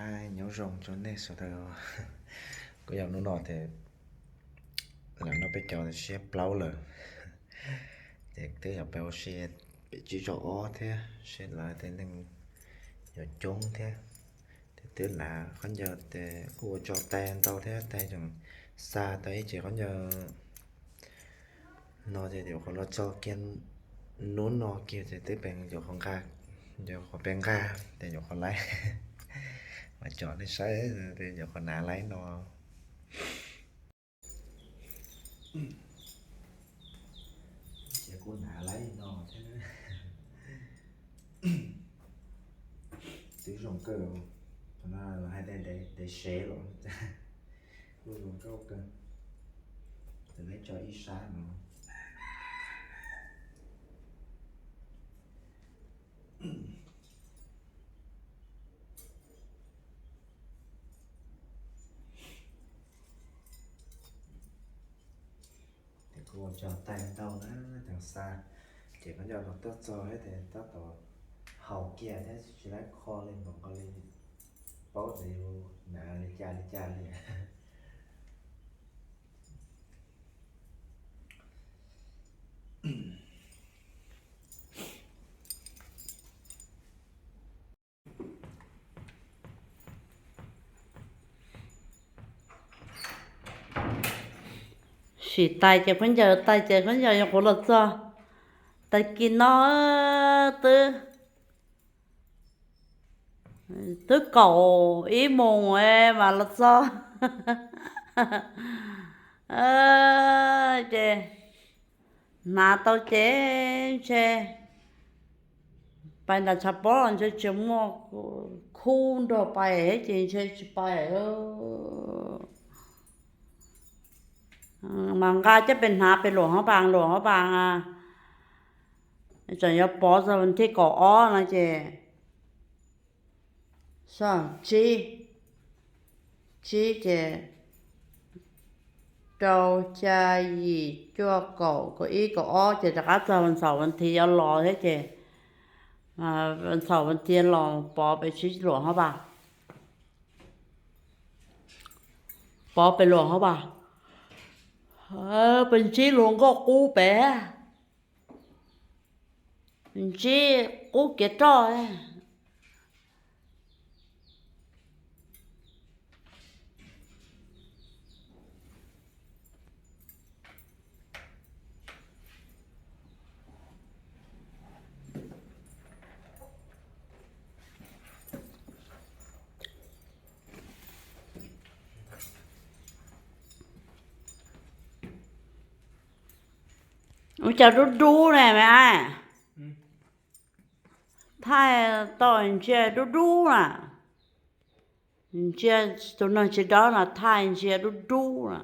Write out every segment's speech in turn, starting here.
Nyob zoo rau nej sawv daws. Kuj yog hnub no ces lam noj peb caug siab plaub lawm, ces twb yog peb ua si pem tsib caug ob thiab, seb lawv tej neeg yuav coob thiab. Ces twb hnav khaub ncaws ces kuj ua tso tais ntau thiab, tais tseem xa tau ib ce khaub ncaws no ces yuav qhuav los txog kiag hnub no kiag ces twb pem yuav qhuav nqa, yuav qhuav pem nqa ces yuav qhuav laib, mas tsom nej saib, yuav qhuav hnav laib no. Ces kuj hnav laib no thiab, twb zoo kawg. Qhov no los hais tias dev sev los kuj zoo nkauj kawg. Ces neb tso ib sab no. Ces kuj ua tso tais ntau na, tseem xa, ces khaub ncaws los tuaj txog thiab ces tab tom haus kiag thiab tsis laib kho li, npaum nkaus li paub tias yus hnav li cas li cas li. Sim tais ces khaub ncaws, tais ces khaub ncaws yuav qhuav los txog. Tag kis no twb, twb kaum ib moos mas los txog. Ces hnav tau ces ntshe pais nram tshav pob los ntshe tsis muaj khub nrog pais ces ntshe tsis pais. Mas nqa coj pem hnav pem luam hauv pas, luam hauv pas tseem yuav pov txog vas thib kaum ob no ces, tsib, tsib ces rau, xya, yim, cuaj, kaum, kaum ib, kaum ob ces rov qab txog vas xaum vas thiv yuav los thiab ces, vas xaum vas thiv los pov pem tsib luam hauv pas, pov pem luam hauv pas, pem ntsib luag nkauj qub pem, ntsib qub kiav roj. Ua cas dub dub ne me ab? Thaij tau ntsia dub dub na. Ntsia tus neeg tsis dawb no thaij ntsia dub dub na.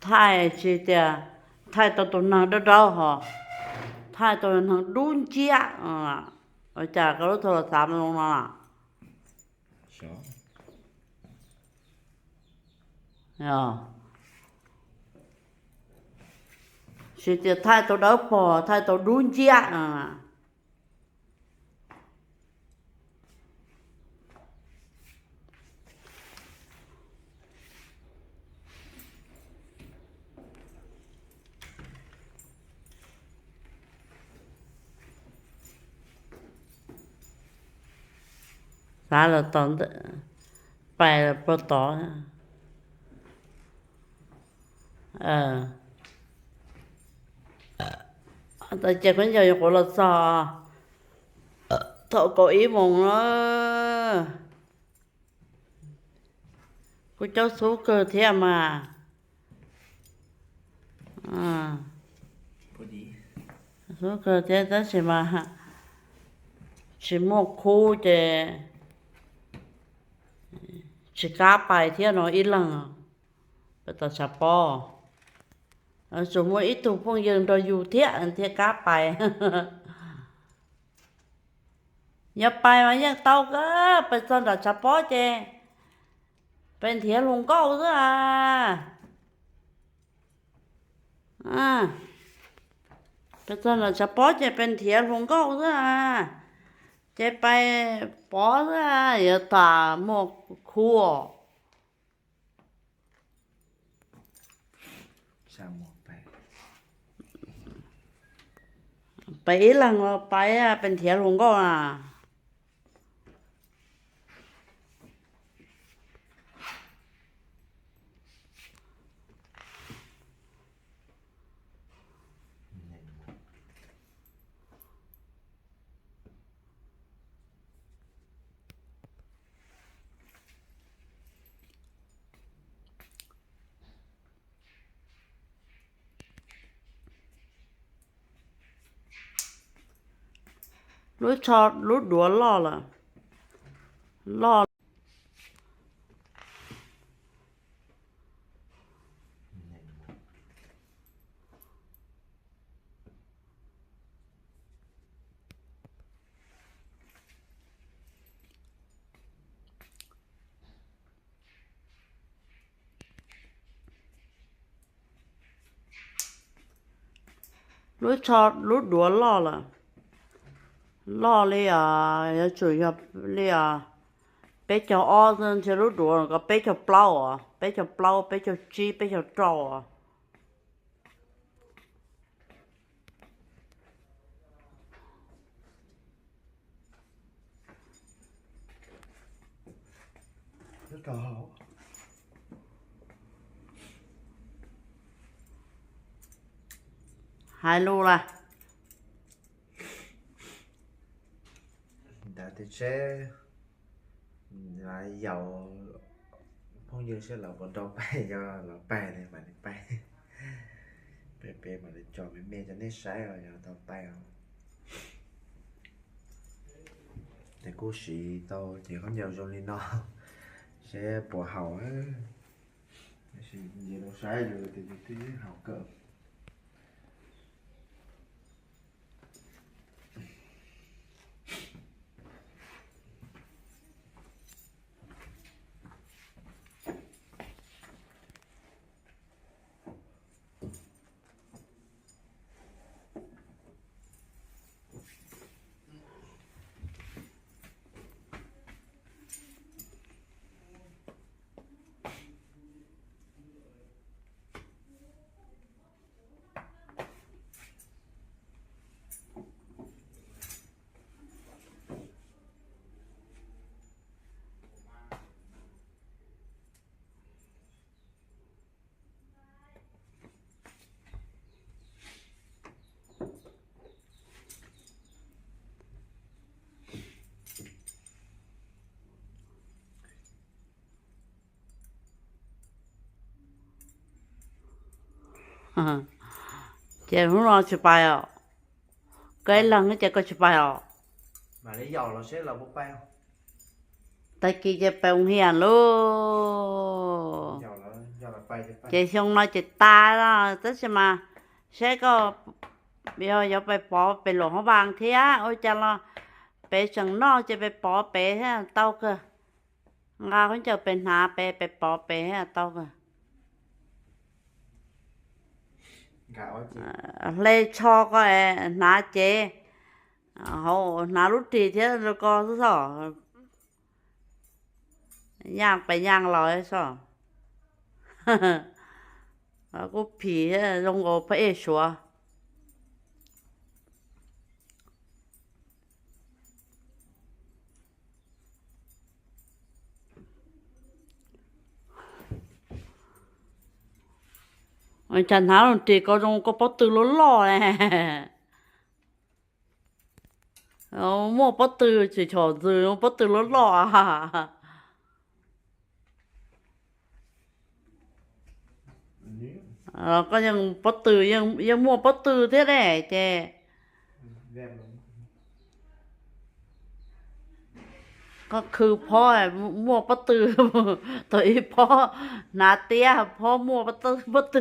Thaij tsis tias thaij tau tus neeg dawb dawb ho thaij tau neeg dub nciab. Ua cas koj lub tha los xav zoo no? Tsis tias thaij tau dawb paug, thaij tau dub nciab. Xav los tod, pais los puag tod. Tau ces khaub ncaws yuav qhuav los txog thaum kaum ib moos na. Kuj caub xub kawg thiab mas. Xub kawg thiab tab sis mas tsis muaj khub ces tsis kam pais thiab no ib leeg pem tom tshav pob. Tsuas muaj ib tug phooj ywg nrog yus thiab thiaj kam pais. Yog pais mas yeej tau kawg, pais txog nram tshav pob ces peb nrhiav hluas nkauj xwb a. Peb txog nram tshav pob ces peb nrhiav hluas nkauj xwb, ces peb pov xwb, yuav tas muaj khu. Peb ib leeg los peb, peb nrhiav hluas nkauj na. Lub tsho, lub duav loj lawm, loj. Lub tsho, lub duav loj lawm, loj li os, yuav tsum yog li os peb caug ob xwb, ntshe lub duav ko peb caug plaub os, peb caug plaub, peb caug tsib, peb caug rau os. Hais lus lawm. Ntawd tias seb, yaum phooj ywg seb lawv puas nrog pais, yog lawv pais li mam li pais. Peb, peb mam li tso me me rau nej saib os, yog tau pais os. Ces kuj siv tau ces khaub ncaws zoo li no, seb puas haum. Tab sis nce rau saib lawm ces twb haum kawg. Ces hnub no tsis pais os? Koj ib leeg ces koj tsis pais os? Tag kis ces pais ua hias lauj. Ces xyoo no ces tas los tab sis mas saib koj, yog yuav pais pov pem Luam Hoob Vas thiab ua cas los pem tseem noj ces pais pov pem thiab tau kawg. Nqa khaub ncaws pem hnav pem, pem pov pem thiab tau kawg. Hle tsho ko, hnav cev, hauv hnav lub ris thiab rau ko xwb txog. Yaj pes yaj los txog. Kuj phim thiab zoo nkaus phab ej Suav. Cas hnav lub ris ko zoo koj pob tw loj loj ne. Muaj pob tw tsis chom ntxws, pob tw loj loj. Koj yeej pob tw, yeej muaj pob tw thiab ne ces koj khw phob muaj pob tw, tau ib phob hnav tiab phob muaj pob tw.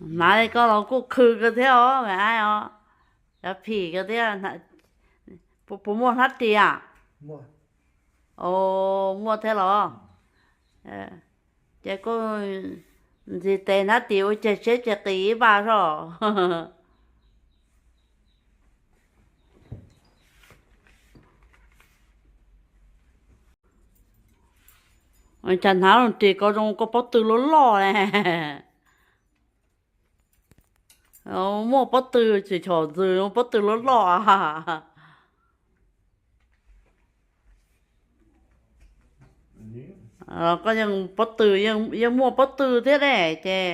Hnav li koj los kuj khw kawg thiab os, me aib os. Cov phim kawg thiab. Puas muaj hnab ris? Os, muaj thiab los? Ces kuj ntxiv tes hnab ris ua ceg seb tsis qis ib npaj zog. Cas hnab ris ko zoo koj pob tw loj loj ne. Muaj pob tw tsis chom ntxws, pob tw loj loj. Koj yeej pob tw, yeej muaj pob tw thiab ne ces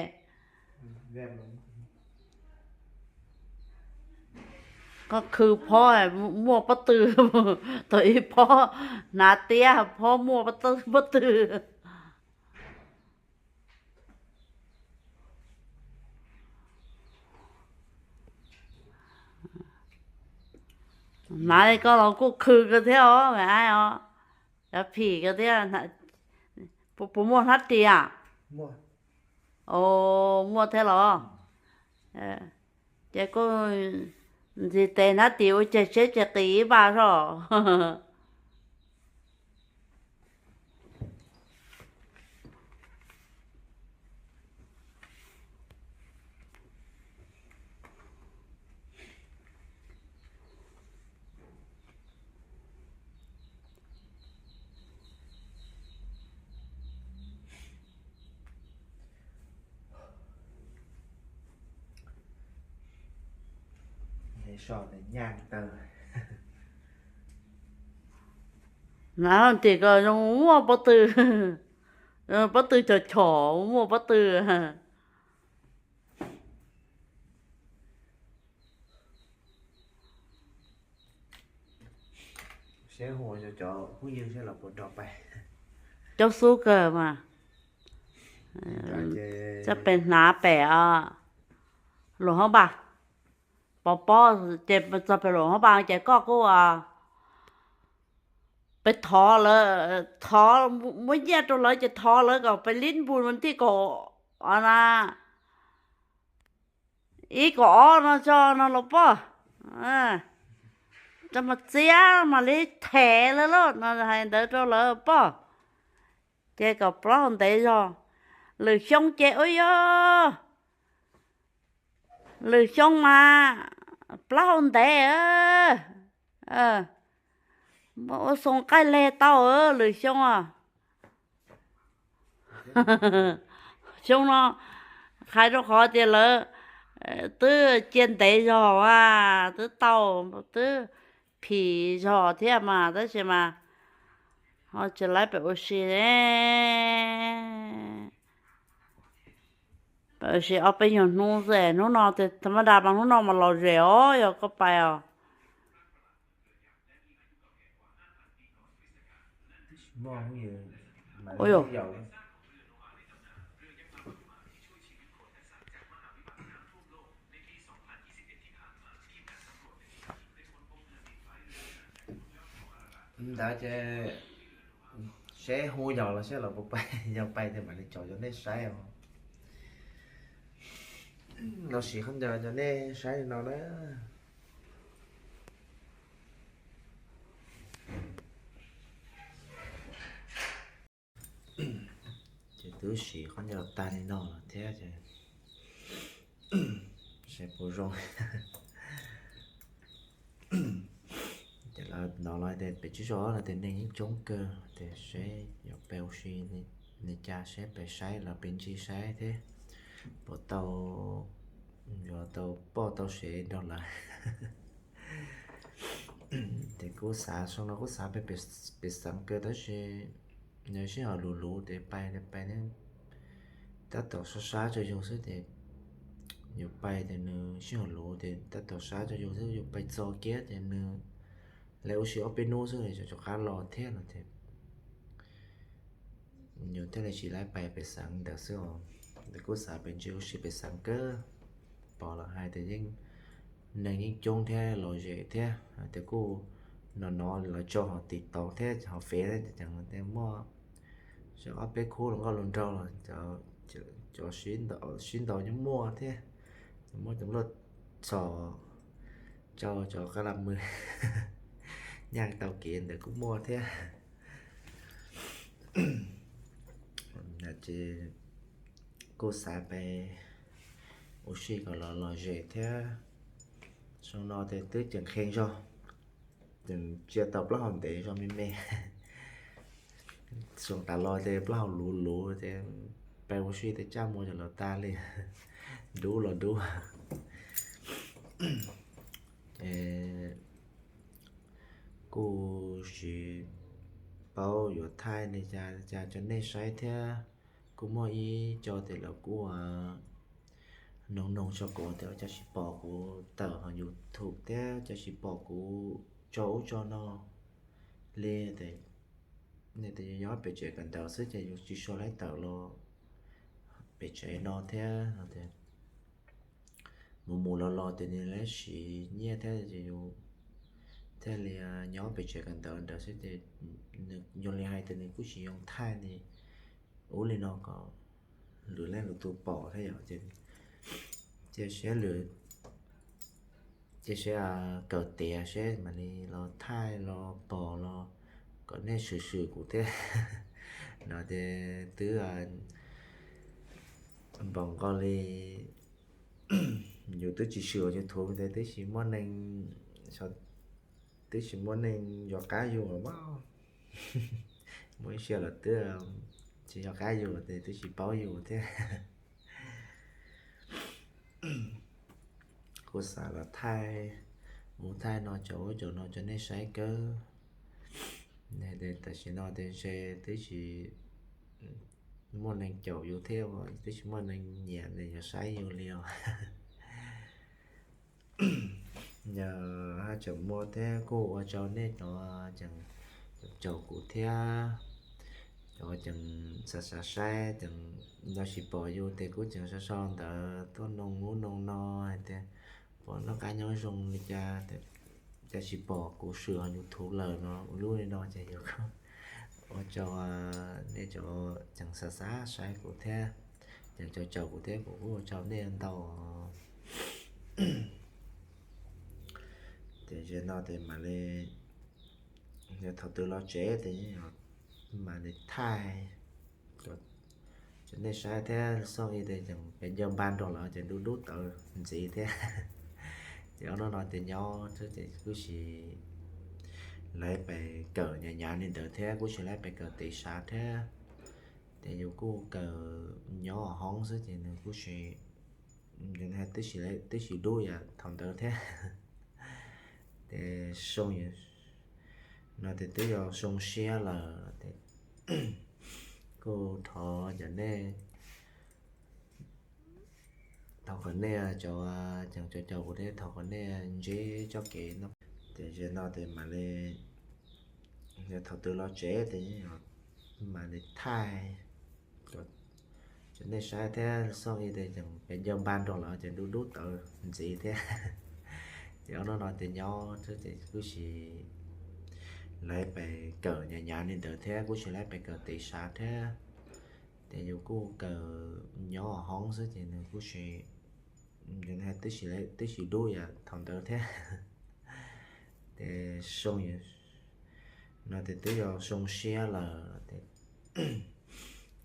koj khw phob muaj pob tw, tau ib phob hnav tiab phob muaj pob tw. Hnav li koj los kuj khw kawg thiab os, cov phim kawg thiab. Puas muaj hnab ris? Os, muaj thiab los? Ces kuj ntxiv tes hnab ris ua ceg seb tsis qis ib npaj zog. Hnab ris ko zoo muaj pob tw, pob tw chom chom muaj pob tw. Coob xub kawg mas. Txog pem hnav pem luag hoob npas, pov pob ces txog pem luag hoob npas ces koj kuj peb thov lawv, thov, muab nyiaj rau lawv ces thov lawv kom peb lib npus vas thib kaum, ib kaum ob no tso no los poj, tso mas txiab mam li them lawv lauj no, hais ntawd rau lawv poj. Ces kom plaub hau ntev zog, lwm xyoo ces ua yog, lwm xyoo mas plaub hau ntev, muab ua xoo nqaij leg tau lwm xyoo os. Xyoo no hais rau qhov tias lawv twb cia ntev zog as, twb tau, twb phim zog thiab mas, tab sis mas ho tsis laib pem ua si. Pem ua si ob peb nyuag hnub xwb, hnub no ces tha mab da mas hnub no mas lom zem os, yog koj pais os. Ntawd ces seb hu yog los seb los puas pais, yog pais ces mam li tso cov nej saib os. Los sim qhov ncauj cov nej saib li no na. Ces twb sim qhov ncauj tag li no lawm thiab ces seb puas zoo. Ces lawv hnov lawv tias pem tsib rau ob no tias neeg yeej coob kawg, tias seb yuav pais ua si li cas, seb pais saib lawv pes ntsig saib thiab puas tau, yuav tau poj tau sev nrog lawv. Ces kuj xav, xyoo no kuj xav pais pem xeev kawg tab sis nws sij hawm luv luv ces pais, pais tab tom sab sab rau yus xwb ces yus pais ces nws sij hawm luv ces tab tom sab rau yus xwb, yus pais txog kiag ces nws lawv ua si ob peb hnub xwb es rov qab los thiab no ces yus thiaj li tsis laib pais pem xeev ntawd xwb os. Ces kuj xav pes ntsig ua si pem xeev kawg, pom lawv hais tias yeej, neeg yeej coob thiab lom zem thiab hais tias kuj no no lawv tso hauv TikTok thiab hauv Fev ces muaj ob peb khub hluas nkauj hluas nraug los cov sib ntaus yeej muaj thiab, muab cov nplooj txhos rau cov qab lam mws nyaj tau kev ntawd kuj muaj thiab. Ces kuj xav pais ua si kom los lom zem thiab. Xyoo no ces twb ceev kheev zog, ces cia tau plaub hau ntev zog me me. Xyoo tas los ces plaub hau luv luv ces pais ua si tej tsaj muag ces los tag li, dub los dub. Kuj tsis paub yuav thaij li cas li cas rau nej saib thiab. Kuj muaj ib co tes lawv kuj noog noog tso kuv tias cas tsis pom kuv tawm hauv YouTube thiab cas tsis pom kuv tso ub tso no li. Tes nyob pem tsev kawm ntawv xwb ces yus tsis sau laib tawm los pem tsev no thiab no tias mus mus los los ces nws lab siv nyiaj thiab ces yus thiaj li nyob pem tsev kawm ntawv ntawd xwb ces nws yog li hais tias nws kuj tsis zoo thaij li ub li no kom lwm leej lwm tus pom thiab yom. Ces cia siab lwm, cia siab kawm tiav seb mam li los thaij los pom los kom nej swm swm kuv thiab no ces twb npaum nkaus li yus twb tsis swm YouTube tes twb tsis muaj neeg, twb tsis muaj neeg yog qab yus mas muaj ib siab los twb tsis yog qab yus tes twb tsis paub yus thiab. Kuv xav los thaij ub thaij no cov ub cov no rau nej saib kawg. Tam sim no tes ntshe twb tsis muaj neeg caum yus thiab, twb tsis muaj neeg nyiam li yog saib yus li os. Yog haj tseem muaj thiab kuj ua rau nej cov tseem caum kuv thiab, cov tseem xav xav saib tseem nco tsis pom yus tes kuj tseem sau sau ntawv tuaj noog ub noog no hais tias puas noj qab nyob zoo li cas, cas tsis pom kuv swm hauv YouTube lawm no ua lub li no ces yus ua rau nej cov tseem xav xav saib kuv thiab, tseem caum caum kuv thiab kuv kuj ua rau nej ntau. Ces zaum no tes mam li, yog thaum twg los tsev tes mam li thaij rau nej saib thiab. Xooj ib tes tseem pes ncaws npab nrog lawm ces dub dub tawv ntxiv thiab. Ces ob hnub no tes nyob xwb ces kuj tsis laib pes kawm nyav nyav li ntawd thiab kuj tsis laib pes kawm tiv sav thiab. Ces yus kuj kawm nyob hauv hoob xwb ces nws kuj tsis, twb tsis dub yam thaum ntawd thiab. Ces xyoo no tes twb yog xyoo siab lawm, kuj thov cov nej, thov kom nej cov tseem caum caum kuv thiab thov kom nej ntsib txoj kev no. Ces zaum no tes mam li, yog thaum twg los tsev tes mam li thaij rau nej saib thiab. Xooj ib tes tseem pes ncaws npab nrog lawm ces dub dub tawv ntxiv thiab. Ces ob hnub no tes nyob xwb ces kuj tsis laib pes kawm nyav nyav li ntawd thiab kuj tsis laib pes kawm tiv sav thiab. Ces yus kuj kawm nyob hauv hoob xwb ces nws kuj tsis, twb tsis dub yam thaum ntawd thiab. Ces xyoo no tes twb yog xyoo siab lawm,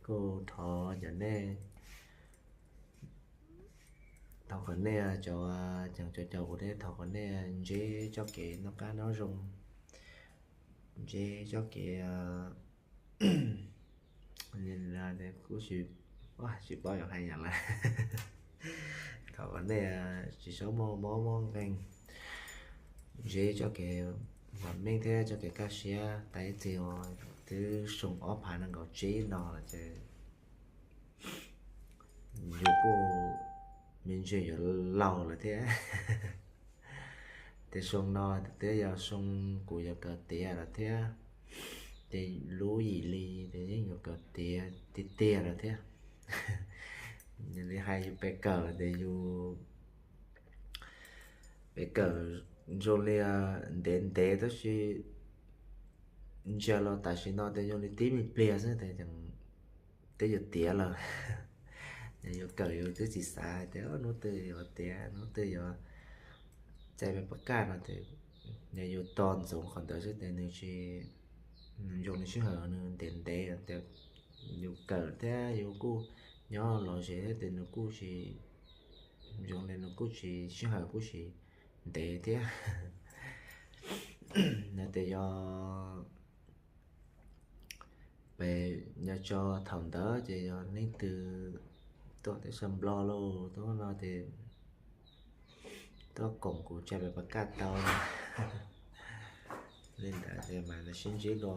kuj thov cov nej, thov kom nej cov tseem caum caum kuv thiab thov kom nej ntsib txoj kev noj qab nyob zoo, ntsib txoj kev kuj tsis paub yuav hais yam lawm. Thov kom nej tsis txhob muaj mob muaj nkeeg, ntsib txoj kev vam meej thiab txoj kev kaj siab tas ib txhis. Twb xyoo ob phav nees nkaum tsib no lawm ces yus kuj me ntsis yuav laus lawm thiab. Ces xyoo no twb yog xyoo kuv yuav kawm tiav lawm thiab. Ces lub yim li ces yeej yuav kawm tiav tiag tiag lawm thiab. Yog li hais yus pes kawm ces yus pes kawm zoo li ntev ntev tab sis ntsia los tam sim no ces zoo li tib me pliag xwb ces twb yuav tiav lawm. Yog yuav kawm yus twb tsis xav tias hnub twg yuav tiav, hnub twg yuav txais pes pab kaj no ces yog yus tos ntxoov qhov ntawd xwb ces nws tsis Nws zoo li sij hawm nws ntev ntev tias yus kawm thiab yus kuj nyob los ze thiab tias nws kuj tsis zoo li, nws kuj tsis sij hawm kuj tsis ntev thiab. Nws tias yog pem nyob tso thaum ntawd ces yog leej twg tuaj teb chaws Nplog lauj, tuaj no ces tuaj koom kuv tsa pem pas kaj tau. Li ntawd ces mas nws sib ntsib dua.